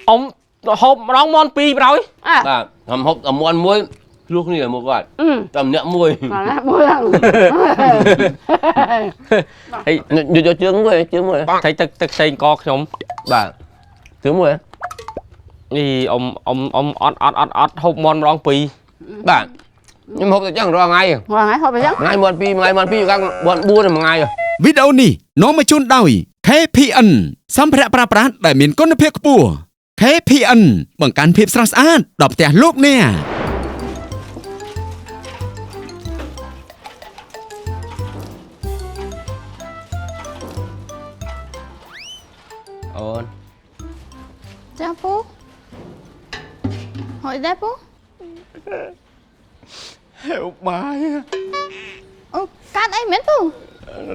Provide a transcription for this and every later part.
អ៊ំហូបម្ដងមាន់ពីរប្រយ អើ បាទខ្ញុំហូបតែមាន់មួយឆ្លោះគ្នាមកគាត់ អឺ តែម្នាក់មួយ បាទណាមួយហ្នឹង ហើយ យកជើងមួយជើងមួយ ថៃទឹកទឹកផ្សេងកខ្ញុំ បាទជើងមួយ នេះអ៊ំអ៊ំអ៊ំអត់អត់អត់អត់ហូបមាន់ម្ដងពីរ បាទខ្ញុំហូបតែចឹងរាល់ថ្ងៃ រាល់ថ្ងៃហូបអញ្ចឹង ថ្ងៃមាន់ពីរថ្ងៃមាន់ពីរកាំងមាន់4មួយថ្ងៃ វីដេអូនេះនាំមកជូនដោយ KPN សម្ភារៈប្រើប្រាស់ដែលមានគុណភាពខ្ពស់ KPN បង្កើនភាពស្រស់ស្អាតដល់ផ្ទះលោកអ្នក អូន ចាពូហូបដែរពូ ហេវបាយ អូកាត់អីមែនពូ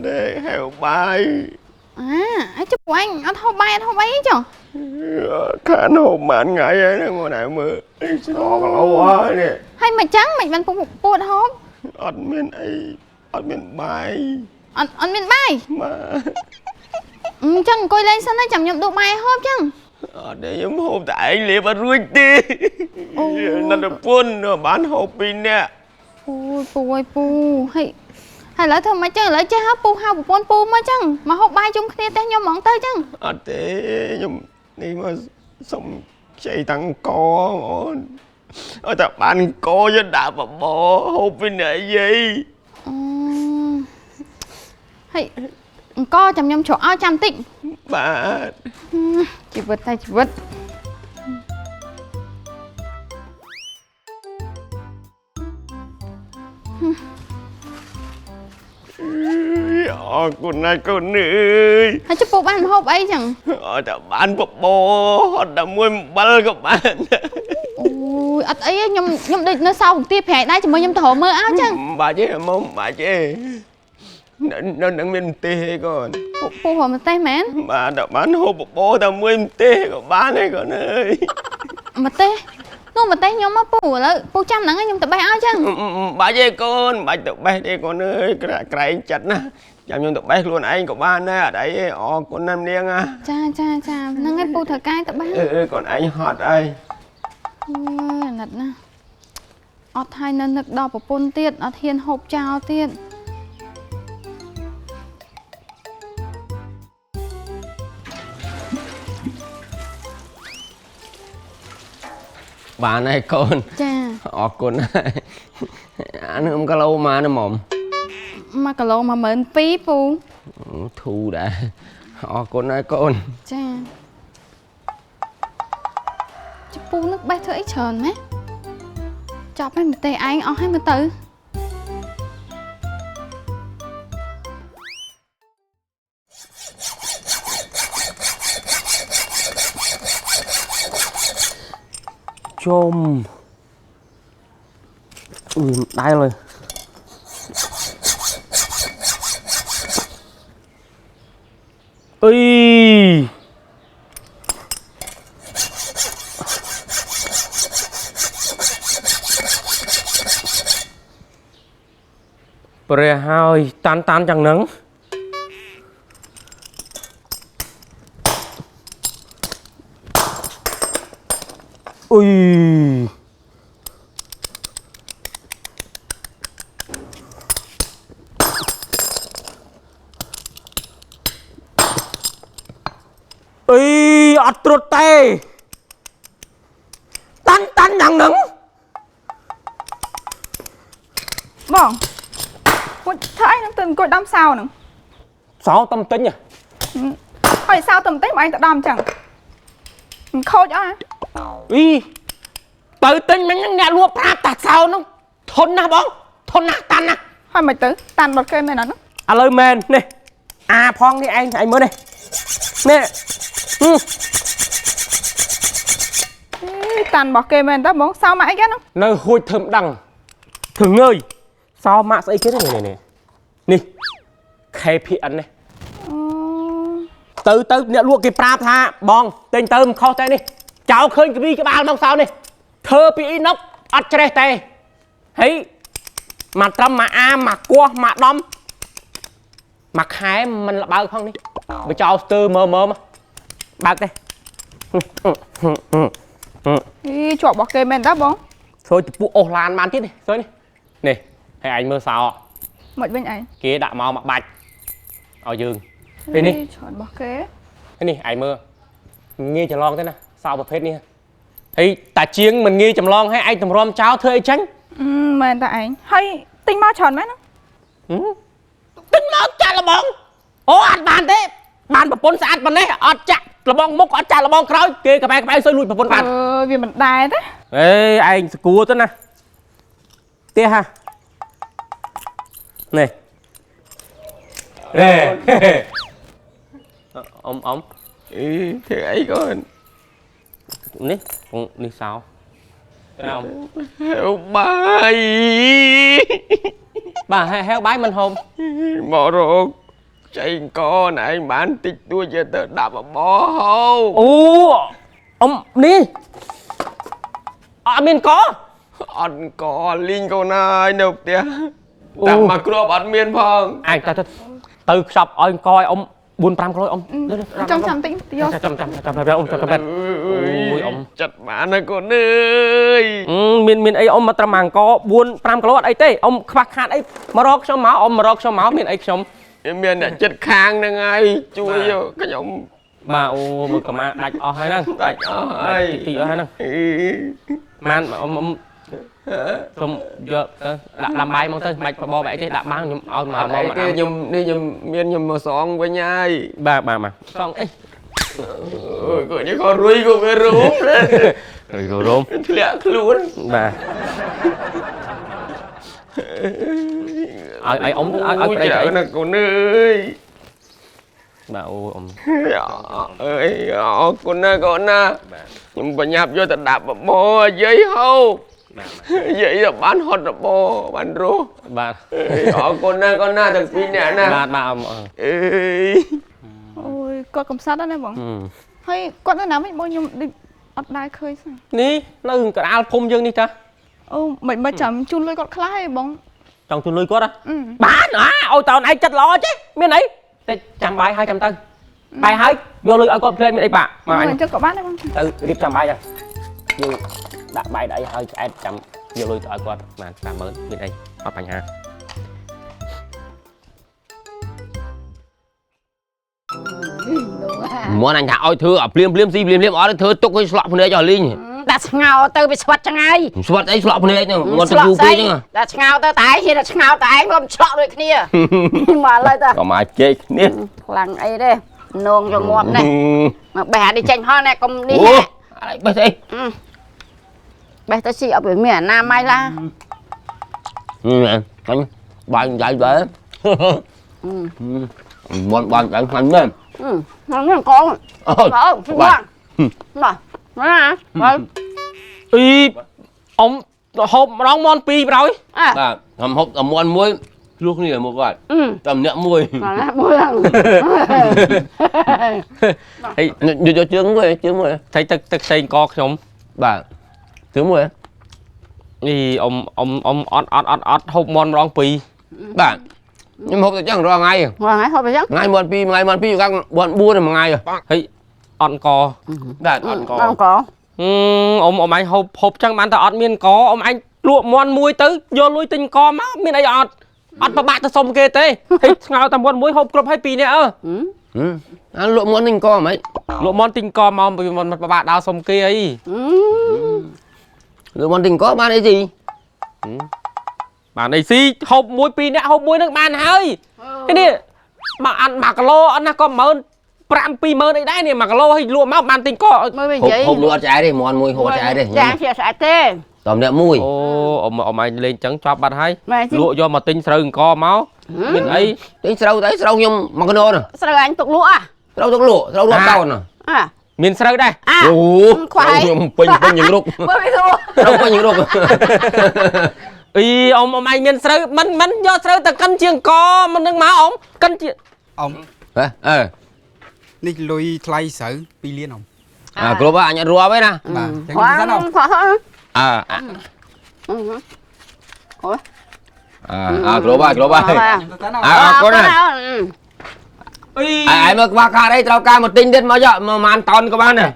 ទេហេវបាយ អាអីចុះពូអញអត់ហូបបាយអត់ហូបអីទេចុះ ខានហូបបានថ្ងៃហើយណាមកណែមើលស្រកលោហើយនេះ ហើយមិនចឹងមិនបានពូពូអត់ហូប អត់មានអីអត់មានបាយ អត់អត់មានបាយ បាទ អញ្ចឹងអង្គុយលេងសិនណាចាំខ្ញុំដួសបាយឲ្យហូបចឹង អត់ទេខ្ញុំហូបតែឯងលេបអត់រួចទេ អូ នៅប្រពន្ធបានហូបពីរនាក់ អូយពូអើយពូហើយហើយឥឡូវធ្វើមិនចឹងឥឡូវចេះហៅពូហៅប្រពន្ធពូមកចឹងមកហូបបាយជុំគ្នាទេខ្ញុំហ្មងទៅចឹង អត់ទេខ្ញុំនេះមកសុំខ្ចីតាំងកអូនឲ្យតែបានកយកដាក់បបរហូបពីអ្នកយាយ អូហើយអង្គចាំខ្ញុំជ្រក់ឲ្យចាំតិច បាទ ជីវិតតែជីវិត អរគុណណាស់កូនអើយ ហើយចុះពូបានមកហូបអីចឹង អត់តែបានបបរអត់តែមួយអំបិលក៏បាន អូយអត់អីទេខ្ញុំខ្ញុំដូចនៅសៅពងទាប្រែកដែរជាមួយខ្ញុំទៅរកមើលឲ្យចឹង មិនបាច់ទេមកមិនបាច់ទេនៅនៅនឹងមានម្ទេសឯកូន ពូពូរកម្ទេសមែន បាទតែបានហូបបបរតែមួយម្ទេសក៏បានដែរកូនអើយ ម្ទេសនោះម្ទេសខ្ញុំមកពូឥឡូវពូចាំហ្នឹងឯងខ្ញុំទៅបេះឲ្យចឹង មិនបាច់ទេកូនមិនបាច់ទៅបេះទេកូនអើយក្រែក្រែងចិត្តណាស់ចាំខ្ញុំទៅបេះខ្លួនឯងក៏បានដែរអត់អីទេអរគុណណាស់នាងណា ចាចាចាហ្នឹងឯងពូត្រូវកាយទៅបេះ អឺកូនឯងហត់អី អូយអាណិតណាស់អត់ហើយនៅនឹកដល់ប្រពន្ធទៀតអត់ហ៊ានហូបចោលទៀត បានហើយកូន ចា អរគុណណាស់អានឹងគីឡូម៉ានហ្មង 1គីឡូ12000ពូ ធូរដែរអរគុណណាស់កូន ចាចពូនឹកបេះធ្វើអីច្រើនម៉េះចប់ហើយម្ទេសឯងអស់ហើយមើលទៅ ជុំអឺមិនដែលឡើយអីព្រះហើយតាន់តាន់ចឹងហ្នឹងអុយអីអត់ត្រុតទេតាន់តាន់យ៉ាងហ្នឹង បងពួកធ្វើអីនឹងទៅអង្គុយដំសោហ្នឹង សោតំទិញហ៎ ហើយសោទៅបន្តិចមកឯងទៅដំចឹងមិនខូចអស់ហ៎ អីទៅទិញមិញហ្នឹងអ្នកលក់ប្រាប់តាសោហ្នឹងធន់ណាស់បងធន់ណាស់តាន់ណាស់ ហើយមិនទៅតាន់បត់គេមែនអត់ហ្នឹង ឥឡូវមែននេះអាផងនេះឯងឯងមើលនេះនេះហឹម អីតាន់របស់គេមែនតើបងសោមកអីគេហ្នឹង នៅហួចធ្វើមិនដឹងធ្វើងើយសោម៉ាក់ស្អីគេនេះនេះនេះនេះ KPN នេះ អូ ទៅទៅអ្នកលក់គេប្រាប់ថាបងទិញទៅមិនខុសទេនេះចោលឃើញកវីក្បាលមកសោនេះធ្វើពីអ៊ីណុកអត់ច្រេះទេហើយមកត្រឹមមកអាមកគោះមកដំមកខែមិនលបើកផងនេះបើចោលស្ទើមើមើមកបើកទេ អីជាប់របស់គេមែនតាបង ធ្វើពពួកអូសឡានបានទៀតនេះឃើញនេះនេះហើយឯងមើលសោ មកវិញឯង គេដាក់មកមួយបាច់ឲ្យយើងពេលនេះ ច្រើនរបស់គេ នេះឯងមើលងាយច្រឡងទេណាសោប្រភេទនេះហើយតាជាងមិនងាយចម្លងឲ្យឯងតម្រាំចោលធ្វើអីចឹង មែនតាឯងហើយទិញមកច្រើនមែនណា ទិញមកចាក់លបងអូអត់បានទេបានប្រពន្ធស្អាតប៉ុណ្ណេះអត់ចាក់លបងមុខអត់ចាក់លបងក្រោយគេក្បែរក្បែរសុយលួចប្រពន្ធបាន អឺវាមិនដែរទេ អេឯងស្គួរទៅណាផ្ទះហានេះអេអ៊ំអ៊ំ អីធ្វើអីកូន នេះនេះសោអ៊ំ ហេវបាយ បាទហេវបាយមិនហូប មករកចៃកនឯងបានតិចតួចយកទៅដាក់បបរហូប អូអ៊ំនេះអត់មានក អត់កលីងកូនហើយនៅផ្ទះដាក់មកគ្រាប់អត់មានផង ឯងទៅទៅខ្ចប់ឲ្យកឲ្យអ៊ំ4 5គីឡូអ៊ំ ចាំចាំតិចយក ចាំចាំចាំចាំអ៊ំចាំចាំអូយអ៊ំ ចិត្តបានណាកូនអើយ មានមានអីអ៊ំមកត្រឹមអង្គ4 5គីឡូអត់អីទេអ៊ំខ្វះខាតអីមករកខ្ញុំមកអ៊ំមករកខ្ញុំមកមានអីខ្ញុំ មានអ្នកចិត្តខាងហ្នឹងហើយជួយខ្ញុំ បាទអូមើលកម្មាដាច់អស់ហើយហ្នឹង ដាច់អស់ហើយ ទីអស់ហើយហ្នឹងម៉ានអ៊ំអ៊ំសុំយកទៅដាក់ដាំបាយមកទៅមិនបាច់បបបែកទេដាក់បានខ្ញុំឲ្យមក មកគេខ្ញុំនេះខ្ញុំមានខ្ញុំមកសងវិញហើយ បាទបាទបាទសងអី អូយគាត់នេះក៏រុយក៏វារុំ រុយក៏រុំ ធ្លាក់ខ្លួន បាទឲ្យឲ្យអ៊ំឲ្យឲ្យប្តី អីណាកូនអើយ បាទអូអ៊ំ អើយអរគុណណាកូនណាខ្ញុំបញ្ញាប់យកទៅដាក់បបរយាយហូបយាយបានហត់របរបានរស់ បាទ អរគុណណាកូនណាទាំងពីរនាក់ណា បាទបាទអ៊ំ អើយ អូយគាត់កំសត់ណាបងហើយគាត់នៅណាវិញបងខ្ញុំដូចអត់ដែរឃើញសោះ នេះនៅកណ្ដាលភូមិយើងនេះតា អូមិនមិនចាំជូនលុយគាត់ខ្លះឯងបង ចង់ជូនលុយគាត់ហ៎បានអាឲ្យតោនឯងចិត្តល្អចេះមានអីតែចាំបាយហើយចាំទៅបាយហើយយកលុយឲ្យគាត់ភ្លែនមានអីបាក់មកអញ អញ្ចឹងក៏បានដែរបង ទៅរៀបចាំបាយចឹងយើងដាក់បាយដាក់អីហើយឆ្អែតចាំយកលុយទៅឲ្យគាត់បាន50000មានអីអត់បញ្ហា មុនអញថាឲ្យធ្វើឲ្យភ្លាមភ្លាមស៊ីភ្លាមភ្លាមអត់ធ្វើទុកឲ្យស្លក់ភ្នែកឲ្យលីង ដាក់ស្ងោទៅវាស្វិតចឹងហើយ ស្វិតអីស្លក់ភ្នែកហ្នឹងមុនទៅយូរពេកហ្នឹង ដាក់ស្ងោទៅតែឯងហ៊ានដាក់ស្ងោតែឯងខ្ញុំឆ្លក់ដូចគ្នាមកឡើយតា ក៏មកជែកគ្នា ខ្លាំងអីទេនងយកងាប់នេះមកបេះអានេះចេញហោះណែកុំនេះ អូអីបេះស្អី បេះទៅស៊ីអត់វាមានអាណាម័យឡា អញបាយចៃដែរមុនបាយចៃខ្លាញ់មែន ហ្នឹងកងអូបាទបាទណាបាទ អីអ៊ំហូបម្ដងមន់ពីរប្រយ បាទខ្ញុំហូបតែមន់មួយលុះគ្នាមកគាត់តែម្នាក់មួយ បាទមួយ ហើយ យកជើងមួយជើងមួយ ថៃទឹកទឹកផ្សេងកខ្ញុំ បាទជើងមួយ នេះអ៊ំអ៊ំអ៊ំអត់អត់អត់អត់ហូបមន់ម្ដងពីរ បាទខ្ញុំហូបតែចឹងរាល់ថ្ងៃ រាល់ថ្ងៃហូបតែចឹង ថ្ងៃមន់ពីរថ្ងៃមន់ពីរកាំងមន់4មួយថ្ងៃ ហើយអត់ក បាទអត់ក អត់ក អ៊ំអ៊ំឯងហូបហូបចឹងបានតែអត់មានកអ៊ំឯងលក់មន់មួយទៅយកលុយទិញកមកមានអីអត់អត់ប្របាក់ទៅសុំគេទេហើយស្ងោតែមន់មួយហូបគ្រប់ហើយពីរនាក់អើ អាលក់មន់ទិញកហ្មង លក់មន់ទិញកមកមិនប្របាក់ដើរសុំគេអី លក់មន់ទិញកបានអីស៊ី បានអីស៊ីហូបមួយពីរនាក់ហូបមួយនឹងបានហើយនេះមកអាន1គីឡូអត់ណាក៏15000 20000អីដែរនេះ1គីឡូឲ្យលក់មកបានទិញក មើលវិញនិយាយ ហូបលក់អត់ឆ្អែតទេមន់មួយហូបអត់ឆ្អែតទេ ចាជាស្អែតទេ តំអ្នកមួយ អូអ៊ំអ៊ំឯងលេងចឹងចប់បាត់ហើយលក់យកមកទិញស្រូវអង្គមកមានអី ទិញស្រូវទៅស្រូវខ្ញុំ1គីឡូណា ស្រូវអញទុកលក់អា ស្រូវទុកលក់ស្រូវរាប់តោន អា មានស្រូវដែរ អូខ្ញុំពេញពេញយ៉ាងរុក មើលវាស្រួល ស្រូវពេញយ៉ាងរុក អីអ៊ំអ៊ំឯងមានស្រូវមិនមិនយកស្រូវទៅកិនជាងកមិននឹងមកអ៊ំកិនជា អ៊ំ ហ៎អឺ នេះលុយថ្លៃស្រូវ2លានអ៊ំ អាគ្រប់អញអត់រាប់ទេណា បាទចឹងសិនអ៊ំ អើអើគ្រប់ហើយគ្រប់ហើយ ទៅណា អរគុណណា អី ឯងមើលខ្វះខាតអីត្រូវការមកទិញទៀតមកយកមកប្រហែលតោនក៏បានដែរ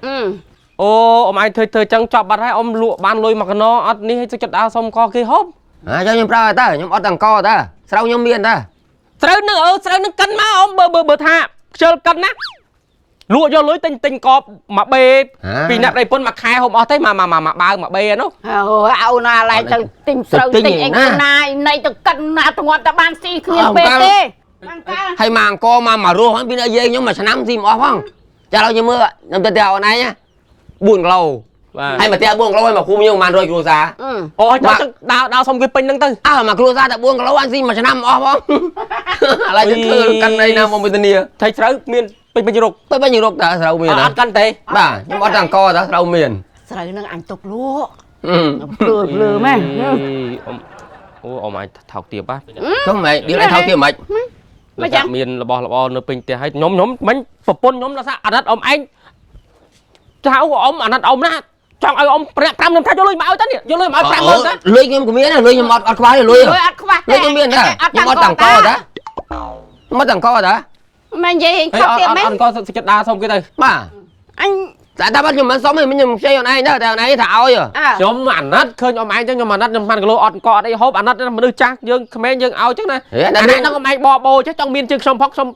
អូអ៊ំឯងធ្វើធ្វើចឹងចប់បាត់ហើយអ៊ំលក់បានលុយមកកណោអត់នេះឲ្យចិត្តដើរសុំកគេហូប អាចាំខ្ញុំប្រើតើខ្ញុំអត់តអង្គតើស្រូវខ្ញុំមានតើ ស្រូវនឹងអឺស្រូវនឹងកិនមកអ៊ំបើបើបើថាខ្ជិលកិនណាលក់យកលុយទិញទិញកបមកបេពីអ្នកប្តីពុនមួយខែហូបអស់ទេមកមកមកបាវមកបេនោះ អូអោណាឡែងទៅទិញស្រូវទិញអីណាណៃទៅកិនណាធ្ងន់តែបានស៊ីគ្មានពេលទេបានកាល ហើយមកអង្គមកមករស់ហ្នឹងពីអ្នកយាយខ្ញុំមួយឆ្នាំស៊ីមិនអស់ផងចាឥឡូវខ្ញុំមើលខ្ញុំទៅផ្ទះអូនឯង4គីឡូ បាទ ហើយមកផ្ទះ4គីឡូហើយមកភូមិយើងប្រហែល100គ្រួសារ អូចង់ដើរដើរសុំគេពេញហ្នឹងទៅ អើមកគ្រួសារតែ4គីឡូអញស៊ីមួយឆ្នាំអស់ផងឥឡូវយើងធ្វើកាន់អីណាមកវេទនា ថៃស្រូវមានពេញពេញរុក ទៅបាញ់រកតើស្រូវមាន អត់កាន់ទេ បាទខ្ញុំអត់តអង្គតើស្រូវមាន ស្រូវនឹងអញទុកលក់ភ្លឺភ្លឺម៉េះ អ៊ំអូអ៊ំអាចថោកទាបបាទ ចុះម៉េចឌីលឯងថោកទាបម៉េច មិនចាំមានរបស់របរនៅពេញផ្ទះហើយខ្ញុំខ្ញុំមិញប្រពន្ធខ្ញុំដល់ថាអាណិតអ៊ំឯងចៅអ៊ំអាណិតអ៊ំណាចង់ឲ្យអ៊ំប្រាក់5ខ្ញុំថាយកលុយមកឲ្យតើនេះយកលុយមកឲ្យ50000តើ លុយខ្ញុំក៏មានដែរលុយខ្ញុំអត់អត់ខ្វះទេលុយ លុយអត់ខ្វះ លុយខ្ញុំមានដែរខ្ញុំអត់តអង្គតើខ្ញុំអត់តអង្គតើ មិននិយាយ ហើយ ខុសទៀតមែន អត់ក៏ចិត្តដើរសុំគេទៅ បាទ អញ តែតែបាត់ខ្ញុំមិនសុំទេខ្ញុំខ្ចីអូនឯងដែរតែអូនឯងថាឲ្យ ខ្ញុំអាណិតឃើញអ៊ំឯងចឹងខ្ញុំអាណិតខ្ញុំប៉ាន់គីឡូអត់កអត់អីហូបអាណិតមនុស្សចាស់យើងក្មេងយើងឲ្យចឹងណាអាណិតហ្នឹងអ៊ំឯងបបោចេះចង់មានជើងខ្ញុំផុកខ្ញុំ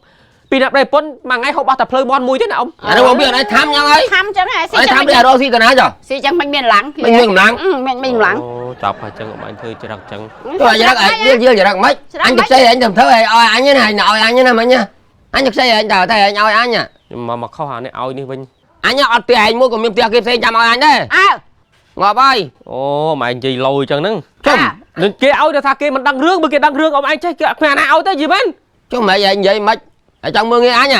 ពីអ្នកប្តីប្រពន្ធមួយថ្ងៃហូបអស់តែភ្លៅមាន់មួយទេណាអ៊ំ អានោះបងពីអូនឯងធ្វើយ៉ាងហើយ ធ្វើចឹងហ៎ស៊ី ឯង ចឹង ធ្វើពីរកស៊ីតាណាចុះ ស៊ីចឹងមិនមានកម្លាំង មិនមានកម្លាំង មិនមានកម្លាំង អូចាប់ហើយចឹងអ៊ំឯងធ្វើច្រឹកចឹង ទោះចរិតឯងយល់យល់ចរិតមិនអញទៅខ្ចីឯងទៅធ្វើឲ្យអញណាឲ្យអញណាមិញអញទៅខ្ចីឯងតើតែឯងឲ្យអញ ខ្ញុំមកមកខុសអានេះឲ្យនេះវិញ អញអត់ផ្ទះឯងមួយក៏មានផ្ទះគេផ្សេងចាំឲ្យអញដែរ អើ ងាប់ហើយ អូម៉ែនិយាយលយចឹងហ្នឹង ជុំ នឹងគេឲ្យទៅថាគេមិនដឹងរឿងបើគេដឹងរឿងអ៊ំឯងចេះគេអត់គ្មានអាណាឲ្យទេយីមែន ជុំមិនឯងនិយាយមិនឯងចង់មើលងាយអញ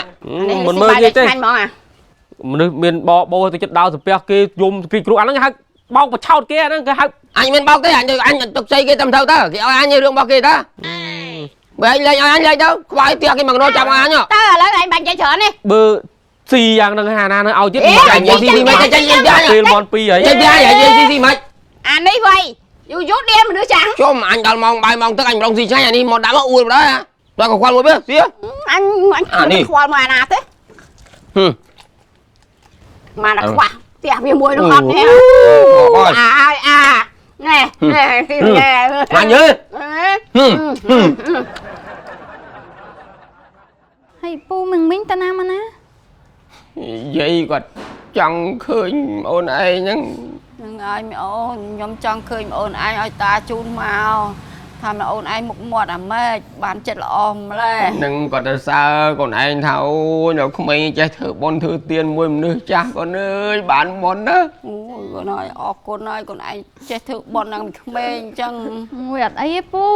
មិនមើលគេទេ ខ្លាញ់ហ្មងអា មនុស្សមានបបោទៅចិត្តដោសាពះគេយំគេគ្រោះអាហ្នឹងគេហៅបោកបឆោតគេអាហ្នឹងគេហៅ អញមិនបោកទេអញអញទុកខ្ចីគេតាមទៅតើគេឲ្យអញរឿងរបស់គេតើបើឯងលេងឲ្យអញលេងទៅខ្វាយផ្ទះគេមកណោចាំឲ្យអញ តើឥឡូវឯងបាញ់និយាយច្រើននេះ បើស៊ីយ៉ាងហ្នឹងហាណានឹងឲ្យទៀត អញនិយាយស៊ីស៊ីមិនចេញចេញផ្ទះ ពេលមន់ពីរហើយ ចេញផ្ទះឯងនិយាយស៊ីស៊ីមិន អានេះវ៉ៃយូរយូរដៀលមនុស្សចាំង ជុំអញដល់ម៉ោងបាយម៉ោងទឹកអញរងស៊ីឆ្ងាញ់អានេះមកដាក់មកអួលបណ្ដោយដល់ក៏ខ្វល់មួយពេលស៊ី អញអញខ្វល់មកអាណាទេមកដល់ខ្វះផ្ទះវាមួយនោះអត់នេះអាឲ្យអាណែណែទីណែ អញយើ ហើយពូនឹងមីងតាណាមកណា យាយគាត់ចង់ឃើញអូនឯងហ្នឹង នឹងឲ្យមីអូនខ្ញុំចង់ឃើញអូនឯងឲ្យតាជូនមកថាមីអូនឯងមុខមាត់អាម៉េចបានចិត្តល្អម្ល៉េះ នឹងគាត់ទៅសើកូនឯងថាអូយនៅក្មេងចេះធ្វើបុណ្យធ្វើទានមួយមនុស្សចាស់កូនអើយបានបុណ្យណា អូយកូនហើយអរគុណហើយកូនឯងចេះធ្វើបុណ្យនឹងក្មេងអញ្ចឹង មួយអត់អីទេពូ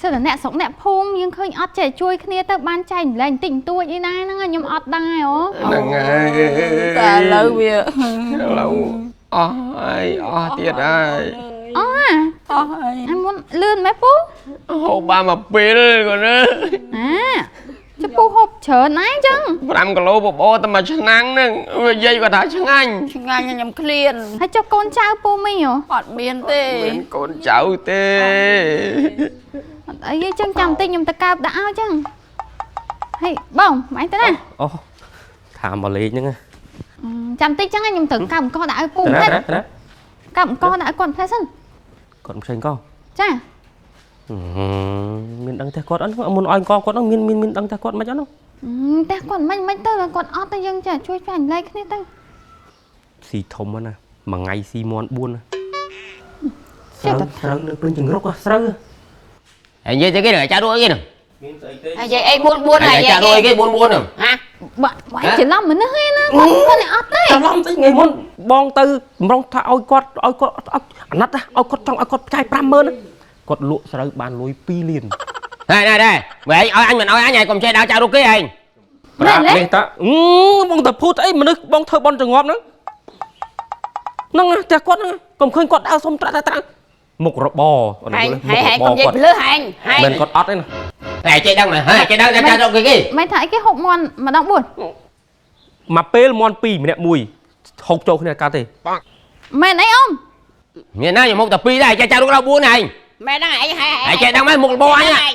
សិតតែអ្នកស្រុកអ្នកភូមិយើងឃើញអត់ចេះជួយគ្នាទៅបានចែកម្លែកបន្តិចបន្តួចអីដែរហ្នឹងខ្ញុំអត់ដែរអូ ហ្នឹងហើយ តែឥឡូវវា ឥឡូវអស់ហើយអស់ទៀតហើយ អូ អស់ហើយ អាមុនលឿនមែនពូ ហូបបានមកពេលកូនអើយ អាចុះពូហូបច្រើនណាស់អញ្ចឹង 5គីឡូបបរតែមួយឆ្នាំងហ្នឹងវាយាយគាត់ថាឆ្ងាញ់ ឆ្ងាញ់ខ្ញុំឃ្លាន ហើយចុះកូនចៅពូមីងហ៎ អត់មានទេ មានកូនចៅទេ អត់អីទេចឹងចាំបន្តិចខ្ញុំទៅកើបដាក់ឲ្យចឹងហើយបងម៉ែទៅណា អូថាមកលេងហ្នឹង ចាំបន្តិចចឹងខ្ញុំត្រូវកើបអង្គដាក់ឲ្យពូ ណា ផ្លែ ណា កើបអង្គដាក់ឲ្យគាត់ផ្លែសិន គាត់មិនផ្សេងក ចា មានដឹងតែគាត់អត់មុនឲ្យកគាត់ហ្នឹងមានមានមានដឹងតែគាត់មិនអត់ហ្នឹង តែគាត់មិនមិនទៅគាត់អត់ទៅយើងចាជួយចែកម្លែកគ្នាទៅ ស៊ីធំណាមួយថ្ងៃស៊ីមាន់4ណា ចេះតែ ស្រូវនៅពេញចង្រុកស្រូវ ឯងនិយាយទៅគេនឹងចាក់រួចគេនឹង មានស្អីទេ ហើយយាយអី4 4ហើយ ចាក់រួចគេ4 4ហ្នឹង ហ៎ បាក់បាក់ច្រឡំមនុស្សឯណាគាត់គាត់អត់ទេ ច្រឡំតិចថ្ងៃមុនបងទៅម្រងថាឲ្យគាត់ឲ្យគាត់អាណិតឲ្យគាត់ចង់ឲ្យគាត់ចាយ50000គាត់លក់ស្រូវបានលុយ2លាន ដែរដែរដែរបើឯងឲ្យអញមិនឲ្យអញឯងកុំចេះដើរចាក់រួចគេឯង ប្រាប់នេះតាបងទៅភូតអីមនុស្សបងធ្វើបន់ចងប់ហ្នឹងហ្នឹងតែគាត់ហ្នឹងកុំឃើញគាត់ដើរសុំត្រាក់ត្រាក់មុខរបរ ហែងហែងកុំនិយាយភ្លើហែងហែង មិនគាត់អត់ទេណា តែចេះដឹងមែនហើយចេះដឹងចាក់រួចគេគេ មិនថាអីគេហូបមាន់ម្ដង4 មកពេលមាន់2ម្នាក់មួយហូបចូលគ្នាកើតទេ មែនអីអ៊ំ មានណាខ្ញុំមុខតែ2ដែរចេះចាក់រួចដល់4ឯង មែនហ្នឹងឯងហែង ឯងចេះដឹងមែនមុខរបរអញ ហែង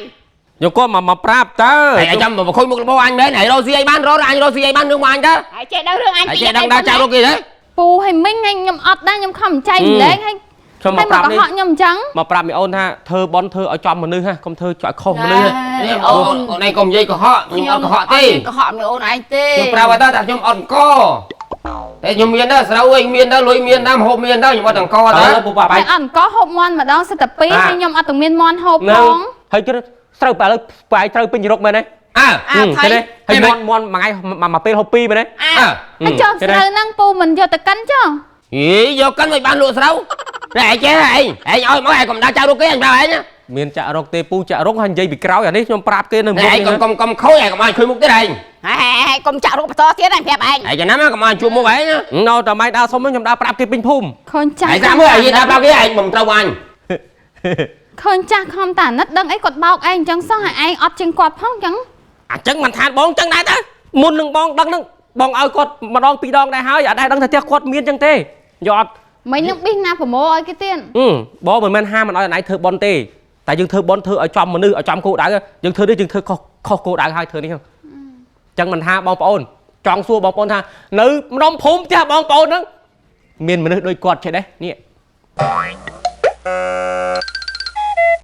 យកគាត់មកមកប្រាប់តើ ហើយចាំមកខូចមុខរបរអញមែនហើយរកស៊ីអីបានរកអញរកស៊ីអីបានរឿងមកអញតើ ហើយចេះដឹងរឿងអញ ហើយចេះដឹងដល់ចៅរកគេទេ ពូឲ្យមិញថ្ងៃខ្ញុំអត់ដែរខ្ញុំខំចែកម្លែងហើយ ខ្ញុំ ហើយ មកប្រាប់នេះ មកកុហកខ្ញុំអញ្ចឹង មកប្រាប់មីអូនថាធ្វើបន់ធ្វើឲ្យចំមនុស្សហ៎កុំធ្វើឲ្យខុសមនុស្សហ៎ នេះអូនអូនឯងកុំនិយាយកុហកខ្ញុំអត់កុហកទេ កុហកមីអូនឯងទេ ខ្ញុំប្រាប់ឲ្យតើថាខ្ញុំអត់កតែខ្ញុំមានដែរស្រូវអីមានដែរលុយមានដែរម្ហូបមានដែរខ្ញុំអត់ទាំងក ឥ តើ ឡូវពូប៉ាបាយ ហើយអត់អង្គហូបមាន់ម្ដងសិតតែពីរ អា ហើយខ្ញុំអត់ទាំងមានមាន់ហូប នៅ ផង ហើយគេត្រូវឥឡូវបែរត្រូវពេញរកមែនទេ អើ អាថៃ ទេហើយមាន់មាន់មួយថ្ងៃមួយពេលហូបពីរមែនទេ អា អើ ហើយចុះស្រូវហ្នឹងពូមិនយកទៅកិនចុះ ហីយកកិនមិនបានលក់ស្រូវតែឯងចេះឯងឯងឲ្យមកឯងកុំដើរចៅរកគេអញប្រាប់ឯងណា មានចាក់រកទេពូចាក់រកហើយនិយាយពីក្រោយអានេះខ្ញុំប្រាប់គេនៅមុខ តែឯង នេះ កុំកុំកុំខូចឯងកុំឲ្យឃើញមុខទៀតឯង ហើយកុំចាក់រកបន្តទៀតអញប្រាប់ឯង ឯងចំណាំកុំឲ្យជួបមុខឯងណា នៅតែម៉ៃដើរសុំខ្ញុំដើរប្រាប់គេពេញភូមិ ឃើញចាស់ ឯងតាមមើលឯងដើរប្រាប់គេឯងមិនត្រូវអញ ឃើញចាស់ខំតាអាណិតដឹងអីគាត់បោកឯងអញ្ចឹងសោះហើយឯងអត់ជាងគាត់ផងអញ្ចឹង អញ្ចឹងមិនថាបងអញ្ចឹងដែរតើមុននឹងបងដឹងនឹងបងឲ្យគាត់ម្ដងពីរដងដែរហើយអត់ដែរដឹងថាផ្ទះគាត់មានអញ្ចឹងទេយកអត់ មិញនឹងប៊ីសណាប្រមោឲ្យគេទៀត បងមិនមែនហាមមិនឲ្យអនឯងធ្វើបន់ទេតែយើងធ្វើបន់ធ្វើឲ្យចំមនុស្សឲ្យចំគោលដៅយើងធ្វើនេះយើងធ្វើខុសខុសគោលដៅហើយធ្វើនេះហ្នឹងអញ្ចឹងមិនថាបងប្អូនចង់សួរបងប្អូនថានៅម្ដុំភូមិផ្ទះបងប្អូនហ្នឹងមានមនុស្សដូចគាត់ចេះទេនេះ